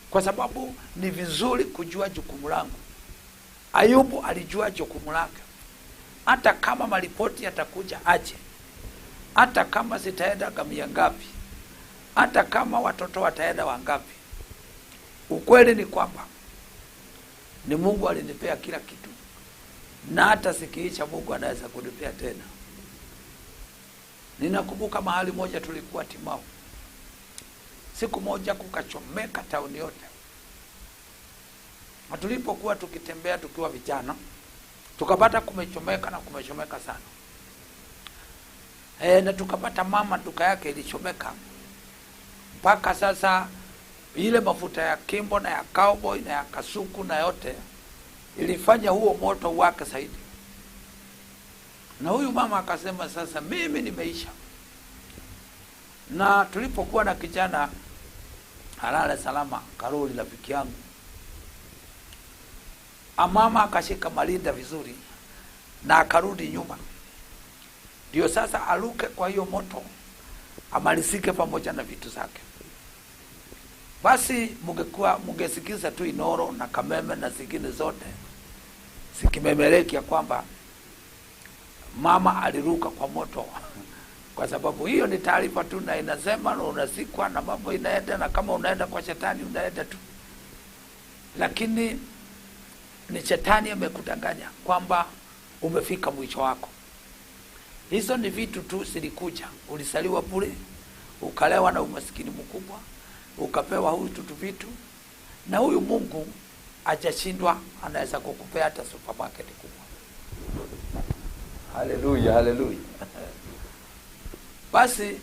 kwa sababu ni vizuri kujua jukumu langu. Ayubu alijua jukumu lake, hata kama maripoti yatakuja aje, hata kama zitaenda gamia ngapi, hata kama watoto wataenda wangapi, ukweli ni kwamba ni Mungu alinipea kila kitu, na hata sikiisha Mungu anaweza kunipea tena. Ninakumbuka mahali moja tulikuwa Timau, siku moja kukachomeka tauni yote, na tulipokuwa tukitembea tukiwa vijana tukapata kumechomeka na kumechomeka sana. Na tukapata mama duka yake ilichomeka mpaka sasa ile mafuta ya Kimbo na ya Cowboy na ya Kasuku na yote ilifanya huo moto wake zaidi. Na huyu mama akasema sasa mimi nimeisha. Na tulipokuwa na kijana halale salama Karoli rafiki yangu, amama akashika malinda vizuri na akarudi nyuma, ndio sasa aluke kwa hiyo moto amalizike pamoja na vitu zake. Basi mungekuwa mungesikiza tu Inoro na Kameme na zingine zote zikimemeleki kwamba mama aliruka kwa moto kwa sababu hiyo ni taarifa tu, na inasema na unasikwa na mambo inaenda, na kama unaenda kwa shetani unaenda tu, lakini ni shetani amekudanganya kwamba umefika mwisho wako. Hizo ni vitu tu zilikuja. Ulisaliwa bure, ukalewa na umasikini mkubwa, ukapewa huyu tutu vitu, na huyu Mungu hajashindwa, anaweza kukupea hata supermarket kubwa. Haleluya, haleluya. Basi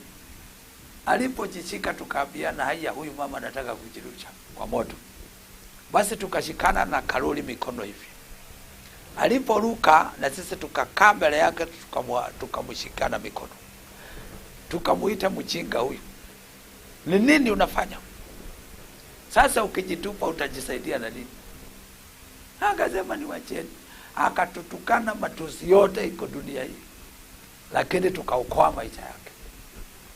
alipojishika tukaambiana, haya, huyu mama anataka kujirusha kwa moto. Basi tukashikana na Karoli mikono hivi. Aliporuka na sisi tukakaa mbele yake, tukamshikana mikono, tukamuita mjinga huyu, ni nini unafanya sasa? Ukijitupa utajisaidia na nini? Akasema niwacheni. Akatutukana matusi yote iko dunia hii, lakini tukaokoa maisha yake.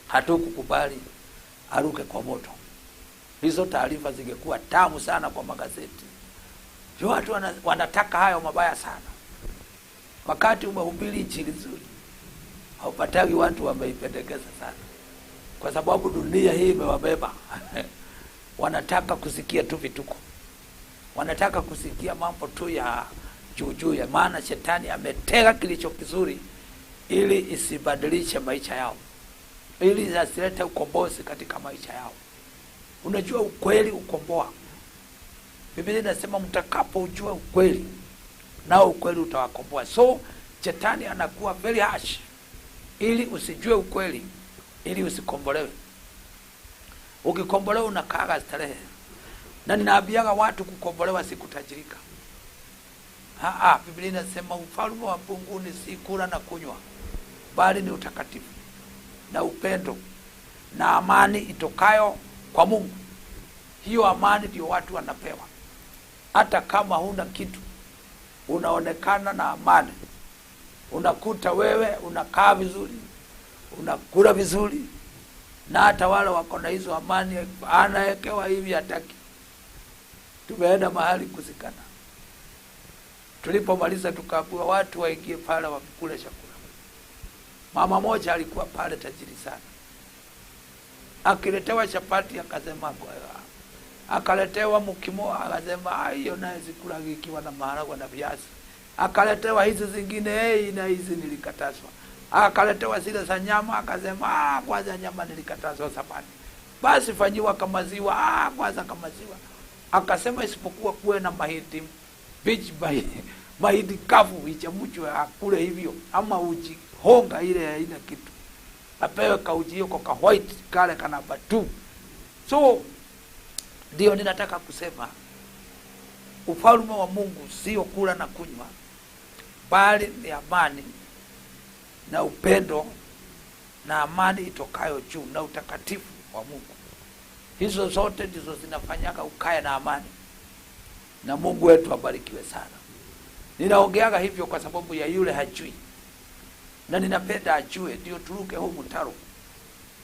Hatukukubali aruke kwa moto. Hizo taarifa zingekuwa tamu sana kwa magazeti. Watu wanataka hayo mabaya sana. Wakati umehubiri injili nzuri, haupatagi watu wameipendekeza sana, kwa sababu dunia hii imewabeba. Wanataka kusikia tu vituko, wanataka kusikia mambo tu ya juu juu, ya maana shetani ametega kilicho kizuri ili isibadilishe maisha yao, ili asilete ukombozi katika maisha yao. Unajua ukweli ukomboa. Biblia inasema mtakapoujua ukweli, nao ukweli utawakomboa. So shetani anakuwa very harsh ili usijue ukweli, ili usikombolewe. Ukikombolewa unakaa starehe. Na ninaambiaga watu kukombolewa si kutajirika. Biblia inasema ufalme wa mbinguni si kula na kunywa, bali ni utakatifu na upendo na amani itokayo kwa Mungu. Hiyo amani ndio watu wanapewa. Hata kama huna kitu, unaonekana na amani. Unakuta wewe unakaa vizuri, unakula vizuri, na hata wale wako na hizo amani anawekewa hivi hataki. Tumeenda mahali kuzikana, tulipomaliza tukaambiwa watu waingie pale wakule chakula. Mama moja alikuwa pale tajiri sana, akiletewa chapati akasema, akaletewa mukimo akasema hiyo naye sikula ikiwa na maharagwe na viazi. Akaletewa hizi zingine, hey, na hizi nilikatazwa. Akaletewa zile za nyama akasema kwanza nyama nilikatazwa zamani. Basi fanyiwa kama ziwa, kwanza kama ziwa. Akasema isipokuwa kuwe na mahindi bichi, mahindi kavu ichemshwe akule hivyo, ama uji honga ile haina kitu, apewe kauji hiyo kwa white kale kana batu. So ndio ninataka kusema ufalme wa Mungu sio kula na kunywa, bali ni amani na upendo na amani itokayo juu na utakatifu wa Mungu. Hizo zote ndizo zinafanyaka ukae na amani, na Mungu wetu abarikiwe sana. Ninaongeaga hivyo kwa sababu ya yule hajui, na ninapenda ajue, ndio turuke huu mtaro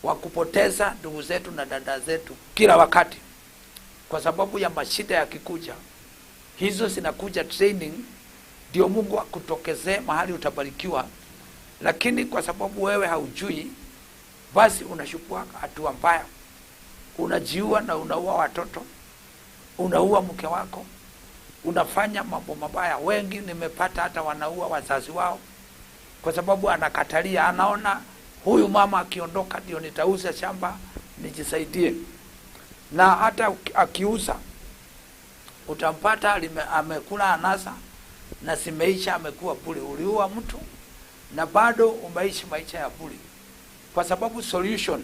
wa kupoteza ndugu zetu na dada zetu kila wakati kwa sababu ya mashida yakikuja. Hizo zinakuja training, ndio Mungu akutokezee mahali utabarikiwa, lakini kwa sababu wewe haujui, basi unachukua hatua mbaya, unajiua na unaua watoto, unaua mke wako, unafanya mambo mabaya. Wengi nimepata hata wanaua wazazi wao kwa sababu anakatalia, anaona huyu mama akiondoka ndio nitauza shamba nijisaidie. Na hata akiuza utampata amekula anasa na simeisha, amekuwa bure. Uliua mtu na bado umeishi maisha ya bure, kwa sababu solution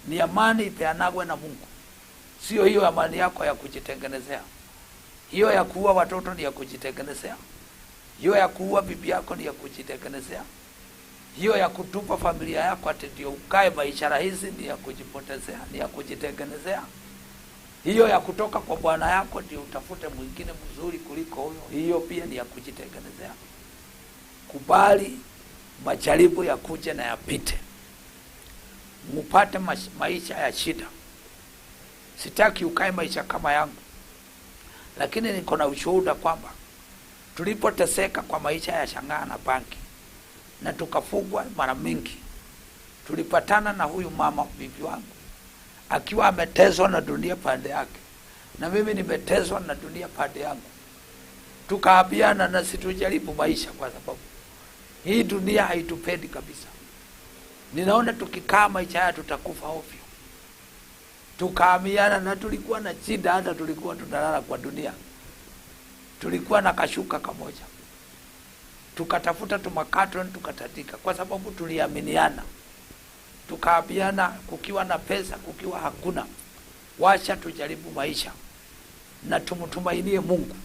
ni amani ipeanagwe na Mungu, sio hiyo amani yako ya kujitengenezea. Hiyo ya kuua watoto ni ya kujitengenezea, hiyo ya kuua bibi yako ni ya kujitengenezea, hiyo ya kutupa familia yako ati ndio ukae maisha rahisi ni ya kujipotezea, ni ya kujitengenezea. Hiyo ya kutoka kwa bwana yako ndio utafute mwingine mzuri kuliko huyo, hiyo pia ni ya kujitengenezea. Kubali majaribu ya kuja na yapite, mupate maisha ya shida. Sitaki ukae maisha kama yangu, lakini niko na ushuhuda kwamba tulipoteseka kwa maisha ya shangaa na banki na tukafugwa mara mingi, tulipatana na huyu mama bibi wangu akiwa ameteswa na dunia pande yake na mimi nimeteswa na dunia pande yangu. Tukaambiana na situjaribu maisha, kwa sababu hii dunia haitupendi kabisa. Ninaona tukikaa maisha haya tutakufa ovyo. Tukaamiana na tulikuwa na shida, hata tulikuwa tunalala kwa dunia, tulikuwa na kashuka kamoja, tukatafuta tumakaton tukatandika, kwa sababu tuliaminiana. Tukaambiana kukiwa na pesa, kukiwa hakuna, wacha tujaribu maisha na tumtumainie Mungu.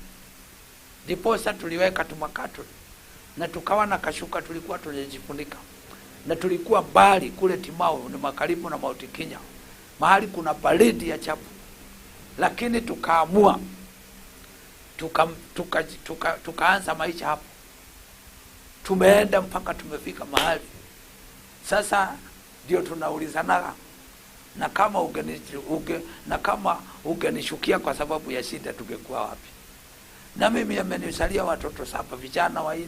Ndiposa tuliweka tumakaton na tukawa na kashuka, tulikuwa tunajifunika na tulikuwa mbali kule Timau, ni makaribu na Mount Kenya, mahali kuna baridi ya chapu, lakini tukaamua tukaanza maisha hapo. Tumeenda mpaka tumefika mahali sasa ndio tunaulizanaga, na kama kama ungenishukia kwa sababu ya shida tungekuwa wapi? Na mimi amenisalia watoto 7, vijana 4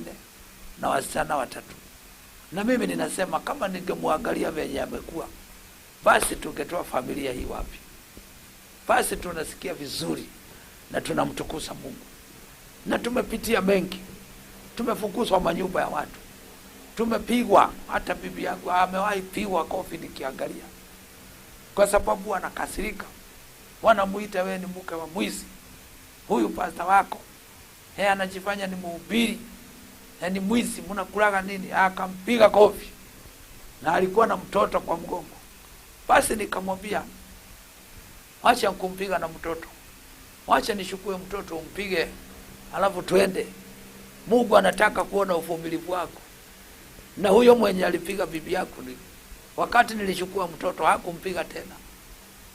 na wasichana 3. Na mimi ninasema kama ningemwangalia venye amekuwa, basi tungetoa familia hii wapi? Basi tunasikia vizuri na tunamtukuza Mungu. Na tumepitia mengi, tumefukuzwa manyumba ya watu, tumepigwa. Hata bibi yangu amewahi pigwa kofi nikiangalia, kwa sababu wanakasirika, wanamuita wewe ni mke wa mwizi, huyu pasta wako yeye anajifanya ni mhubiri na ni mwizi, mnakulaga nini? Akampiga kofi, na alikuwa na mtoto kwa mgongo. Basi nikamwambia wacha kumpiga na mtoto, wacha nishukue mtoto umpige, alafu tuende. Mungu anataka kuona uvumilivu wako. Na huyo mwenye alipiga bibi yako, ni wakati nilishukua mtoto hakumpiga tena,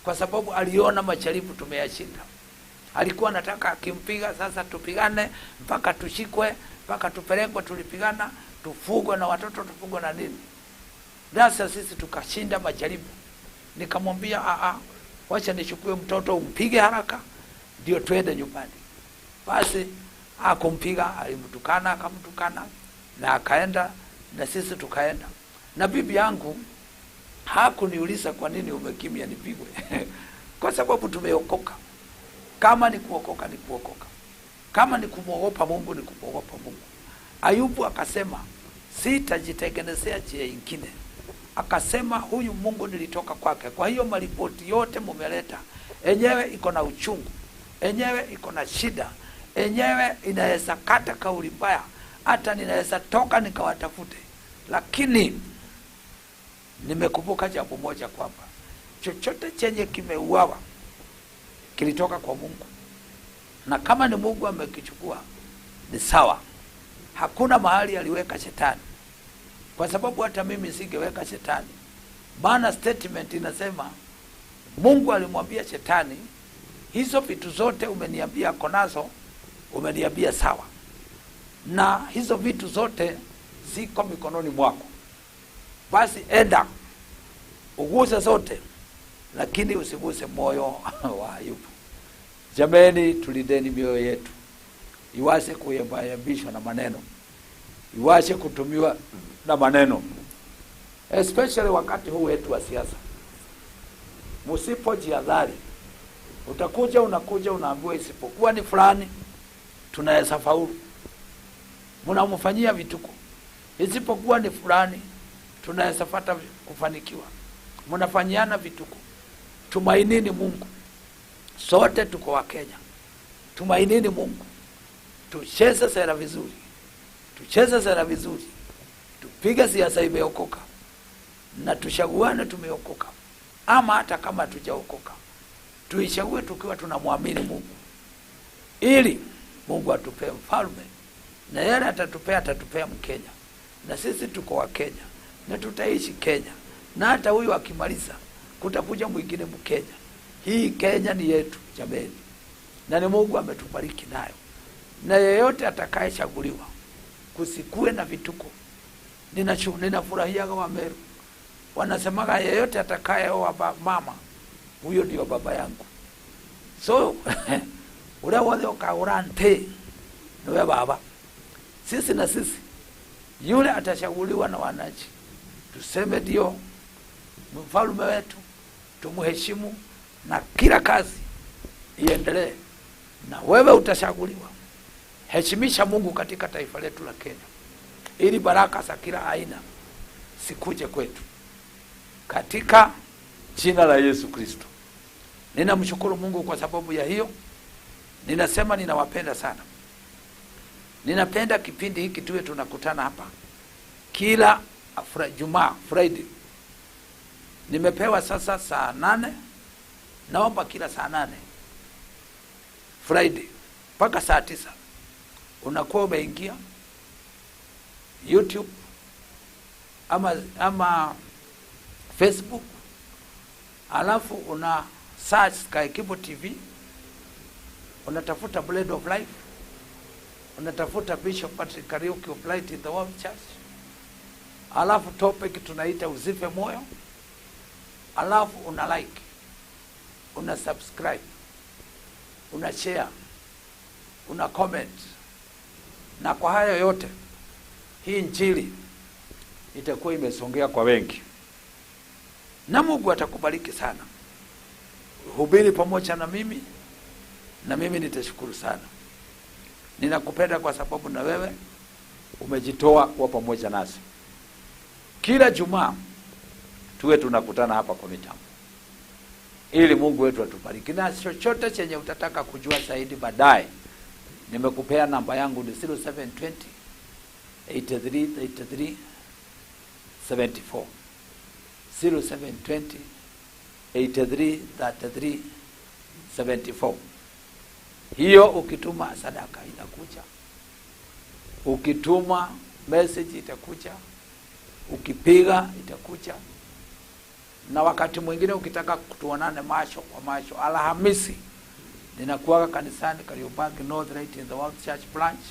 kwa sababu aliona majaribu tumeyashinda. Alikuwa anataka akimpiga sasa tupigane mpaka tushikwe, mpaka tupelekwe, tulipigana, tufugwe na watoto, tufugwe na nini. Sasa sisi tukashinda majaribu. Nikamwambia wacha nichukue mtoto umpige haraka ndio twende nyumbani. Basi akumpiga, alimtukana, akamtukana na akaenda, na sisi tukaenda. Na bibi yangu hakuniuliza kwa nini umekimya nipigwe kwa sababu tumeokoka. Kama ni kuokoka ni kuokoka, kama ni kumwogopa Mungu ni kumwogopa Mungu. Ayubu akasema sitajitengenezea njia nyingine. Akasema huyu Mungu nilitoka kwake. Kwa hiyo maripoti yote mumeleta enyewe iko na uchungu, enyewe iko na shida, enyewe inaweza kata kauli mbaya, hata ninaweza toka nikawatafute, lakini nimekumbuka jambo moja kwamba chochote chenye kimeuawa kilitoka kwa Mungu, na kama ni Mungu amekichukua ni sawa. Hakuna mahali aliweka shetani, kwa sababu hata mimi singeweka shetani. Maana statement inasema Mungu alimwambia shetani, hizo vitu zote umeniambia konazo, umeniambia sawa, na hizo vitu zote ziko mikononi mwako, basi enda uguse zote, lakini usiguse moyo wa Ayubu. Jameni, tulindeni mioyo yetu iwase kuyambayambishwa na maneno, iwase kutumiwa na maneno, especially wakati huu wetu wa siasa. Msipojihadhari utakuja unakuja unaambiwa isipokuwa ni fulani tunaweza faulu, mnamfanyia vituko. Isipokuwa ni fulani tunaweza pata kufanikiwa, mnafanyiana vituko. Tumainini Mungu, sote tuko wa Kenya. Tumainini Mungu, tucheze sera vizuri, tucheze sera vizuri, tupige siasa imeokoka na tushaguane tumeokoka, ama hata kama tujaokoka tuichague tukiwa tunamwamini Mungu, ili Mungu atupe mfalme, na yeye atatupea, atatupea Mkenya, na sisi tuko wa Kenya na tutaishi Kenya, na hata huyu akimaliza kutakuja mwingine Mkenya. Hii Kenya ni yetu jameni, na ni Mungu ametubariki nayo, na yeyote atakayechaguliwa kusikue na vituko. Ninafurahiaga wa Meru wanasemaga yeyote atakayeoa mama huyo ndio baba yangu. So uria wothe ukagura nti niwe baba. Sisi na sisi, yule atachaguliwa na wananchi, tuseme ndio mfalme wetu, tumuheshimu na kila kazi iendelee. Na wewe utachaguliwa, heshimisha Mungu katika taifa letu la Kenya, ili baraka za kila aina sikuje kwetu katika jina la Yesu Kristo. Ninamshukuru Mungu kwa sababu ya hiyo. Ninasema ninawapenda sana. Ninapenda kipindi hiki tuwe tunakutana hapa kila Jumaa, Friday. Nimepewa sasa saa 8. Naomba kila saa 8 Friday mpaka saa 9 unakuwa umeingia YouTube ama Facebook, alafu una search Sky Kibo TV, unatafuta Blade of Life, unatafuta Bishop Patrick Kariuki of Light in the World Church, alafu topic tunaita usife moyo, alafu una like, una subscribe, una share, una comment. Na kwa hayo yote, hii injili itakuwa imesongea kwa wengi, na Mungu atakubariki sana. Hubiri pamoja na mimi, na mimi nitashukuru sana. Ninakupenda kwa sababu na wewe umejitoa kuwa pamoja nasi. Kila Jumaa tuwe tunakutana hapa kwa mitambo, ili Mungu wetu atubariki. Na chochote chenye utataka kujua zaidi baadaye, nimekupea namba yangu ni 0720 83 83 74. 0720 83 33 74. Hiyo ukituma sadaka inakuja, ukituma message itakuja, ukipiga itakuja. Na wakati mwingine ukitaka tuonane macho kwa macho, Alhamisi ninakuaga kanisani Kariobangi North Light in the World Church Branch,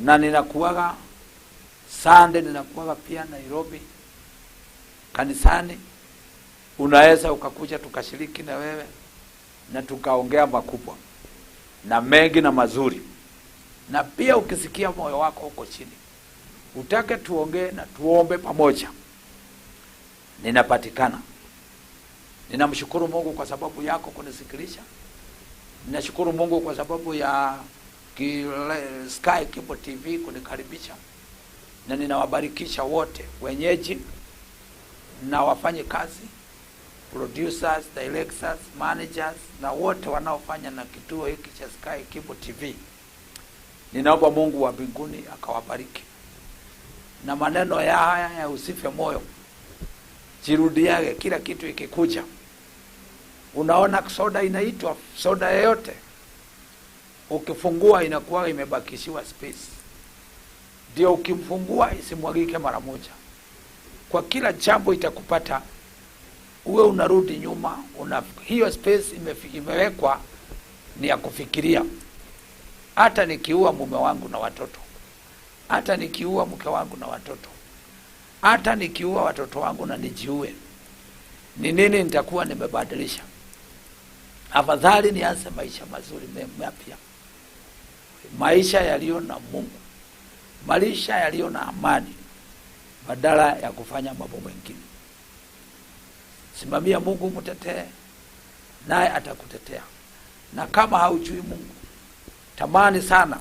na ninakuaga Sunday, ninakuaga pia Nairobi kanisani. Unaweza ukakuja tukashiriki na wewe na tukaongea makubwa na mengi na mazuri. Na pia ukisikia moyo wako uko chini, utake tuongee na tuombe pamoja, ninapatikana. Ninamshukuru Mungu kwa sababu yako kunisikilisha. Ninashukuru Mungu kwa sababu ya Sky Kibo TV kunikaribisha. Na ninawabarikisha wote, wenyeji na wafanye kazi, producers, directors, managers na wote wanaofanya na kituo hiki cha Sky Kibo TV. Ninaomba Mungu wa mbinguni akawabariki. Na maneno ya haya ya usife moyo, jirudiage kila kitu ikikuja. Unaona soda inaitwa soda yoyote, ukifungua inakuwa imebakishiwa space, ndio ukimfungua isimwagike mara moja. Kwa kila jambo itakupata, uwe unarudi nyuma, hiyo space imewekwa ni ya kufikiria. Hata nikiua mume wangu na watoto, hata nikiua mke wangu na watoto, hata nikiua watoto wangu na nijiue, ni nini nitakuwa nimebadilisha? Afadhali nianze maisha mazuri mapya, maisha yaliyo na Mungu, maisha yaliyo na amani, badala ya kufanya mambo mengine. Simamia Mungu, mtetee, naye atakutetea. Na kama haujui Mungu, tamani sana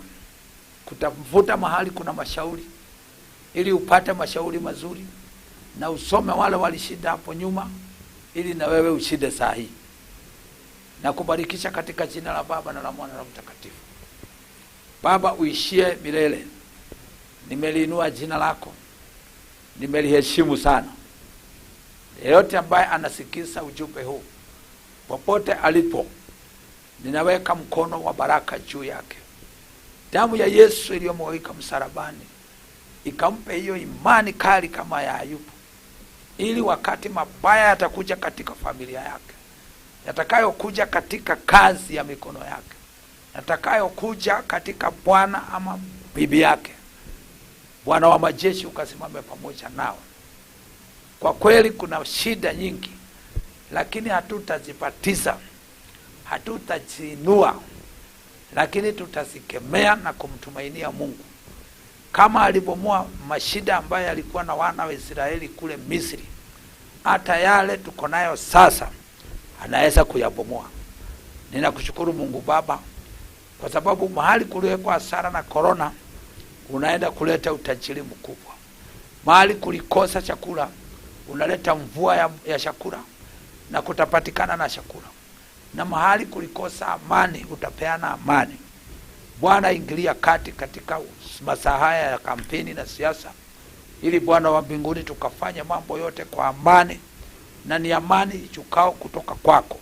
kutafuta mahali kuna mashauri, ili upate mashauri mazuri, na usome wale walishinda hapo nyuma, ili na wewe ushinde saa hii. Na kubarikisha katika jina la Baba na la Mwana na la Mtakatifu. Baba uishie milele, nimeliinua jina lako, nimeliheshimu sana. Yeyote ambaye anasikiza ujumbe huu, popote alipo, ninaweka mkono wa baraka juu yake. Damu ya Yesu iliyomwagika msalabani ikampe hiyo imani kali kama ya Ayubu, ili wakati mabaya yatakuja katika familia yake, yatakayokuja katika kazi ya mikono yake, yatakayokuja katika bwana ama bibi yake, Bwana wa majeshi ukasimame pamoja nao. Kwa kweli kuna shida nyingi, lakini hatutazipatiza. Hatutajiinua, lakini tutazikemea na kumtumainia Mungu kama alibomoa mashida ambayo yalikuwa na wana wa Israeli kule Misri, hata yale tuko nayo sasa anaweza kuyabomoa. Ninakushukuru Mungu Baba kwa sababu mahali kuliwekwa hasara na korona, unaenda kuleta utajiri mkubwa. Mahali kulikosa chakula, unaleta mvua ya chakula na kutapatikana na chakula, na mahali kulikosa amani, utapeana amani. Bwana, ingilia kati katika masaa haya ya kampeni na siasa, ili Bwana wa mbinguni tukafanye mambo yote kwa amani, na ni amani ichukao kutoka kwako.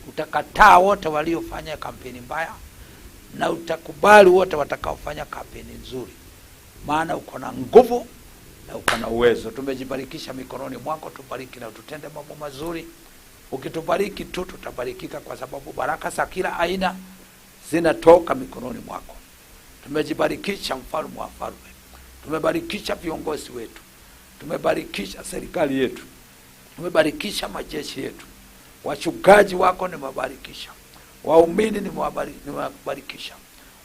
Utakataa wote waliofanya kampeni mbaya na utakubali wote watakaofanya kampeni nzuri, maana uko na nguvu na uko na uwezo. Tumejibarikisha mikononi mwako, tubariki na ututende mambo mazuri. Ukitubariki tu tutabarikika, kwa sababu baraka za kila aina zinatoka mikononi mwako. Tumejibarikisha mfalme wa falme, tumebarikisha viongozi wetu, tumebarikisha serikali yetu, tumebarikisha majeshi yetu, wachungaji wako nimewabarikisha, waumini nimewabarikisha,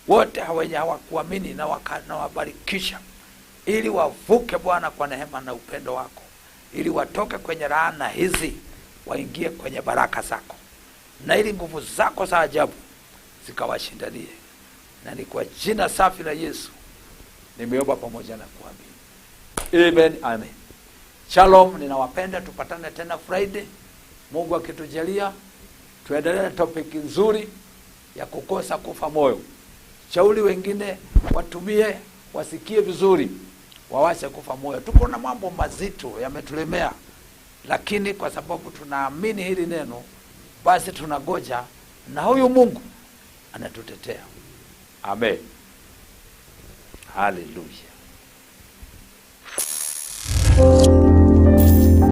wote wenye hawakuamini nawabarikisha, ili wavuke Bwana kwa neema na upendo wako, ili watoke kwenye laana hizi waingie kwenye baraka zako, na ili nguvu zako za ajabu zikawashindanie. Na ni kwa jina safi la Yesu nimeomba pamoja na kuamini, amen, amen. Shalom, ninawapenda. Tupatane tena Friday, Mungu akitujalia, tuendelee na topic nzuri ya kukosa kufa moyo. Shauri wengine watumie, wasikie vizuri, wawache kufa moyo. Tuko na mambo mazito yametulemea, lakini kwa sababu tunaamini hili neno, basi tunagoja na huyu Mungu anatutetea. Amen, haleluya.